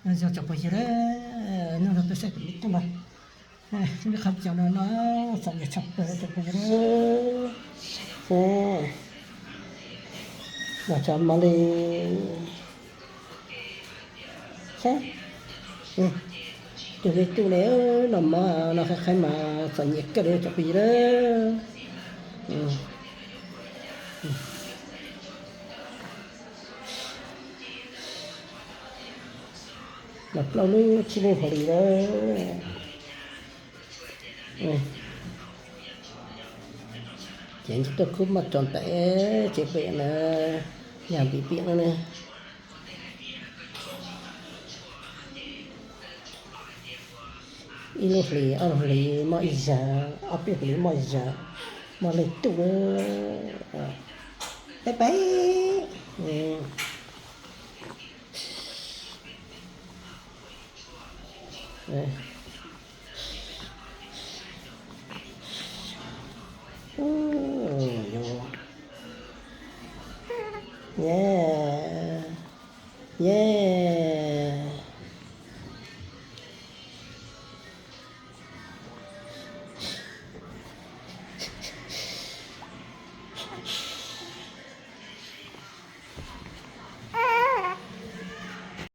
Yog tsoom phooj ywg, hnub no peb saib tus me tub no, lub qhov cos no no txom nyem tshaj plaws tsoom phooj ywg. Los tso mov li. Saib, tus me tub ne, noj mov no qhib qhib mas txom nyem kawg li tsoom phooj ywg. Los plaub lub tsib lub hauv li lawm. Ces ntshe tuaj khub maj tso ntawm tsev pem na, yog ntim piam no ne. Ib lub hlis ob lub hlis muaj ib zaug, ob peb hlis muaj ib zaug, muaj leej twg. Peb peb. Ye, ye.